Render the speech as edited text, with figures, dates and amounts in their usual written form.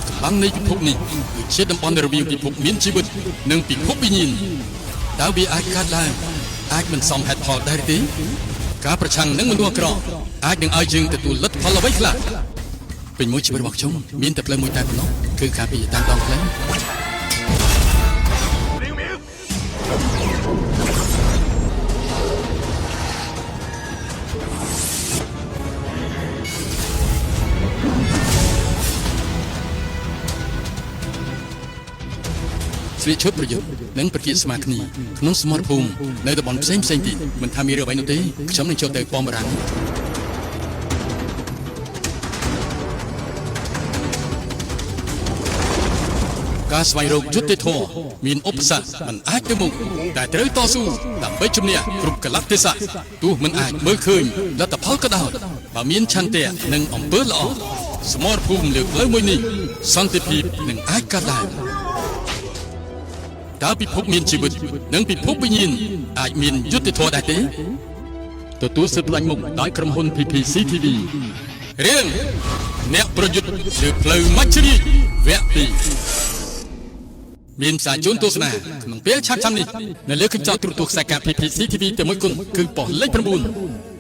ថកំបាំងនៃពិភពនេះគឺជាតំបន់រវាងពិភពមានជីវិតនិងពិភពវិញ្ញាណតើវាអាចកើតឡើងអាចមិនសមហេតុផលដែរទេការប្រឆាំងនឹងមនុស្សអាក្រក់អាចនឹងឲ្យយើងទទួលលទ្ធផលអ្វីខ្លះពេញមួយជីវិតរបស់ខ្ញុំមានតែផ្លូវមួយតែប៉ុណ្ណោះគឺការពីតាមដងផ្លូវ ស្លៀកឈុតប្រយុទ្ធនិងប្រកៀកស្មាគ្នាក្នុងសមរភូមិនៅតំបន់ផ្សេងផ្សេងទៀតមិនថាមានរឿងអ្វីនោះទេខ្ញុំនឹងចូលទៅប៉មរាំងការស្វែងរកយុត្តិធម៌មានឧបសគ្គមិនអាចទៅមុខតែត្រូវតស៊ូដើម្បីជំនះគ្រប់កលៈទេសៈទោះមិនអាចមើលឃើញលទ្ធផលក៏ដោយបើមានឆន្ទៈនិងអំពើល្អសមរភូមិលើផ្លូវមួយនេះសន្តិភាពនឹងអាចកើតឡើង តើពិភពមានជីវិតនិងពិភពវិញ្ញាណអាចមានយុត្តិធម៌ដែរទេទទួលសិទ្ធិផ្លាញ់មុខដោយក្រុមហ៊ុន PPCTV រឿងអ្នកប្រយុទ្ធលើផ្លូវមច្ឆរាជវគ្គ2មានផ្សាយជូនទស្សនាក្នុងពេលឆាប់ៗនេះនៅលើកញ្ចក់ទូរទស្សន៍ខ្សែកាប PPCTV តែមួយគត់គឺប៉ុស្តិ៍លេខ9។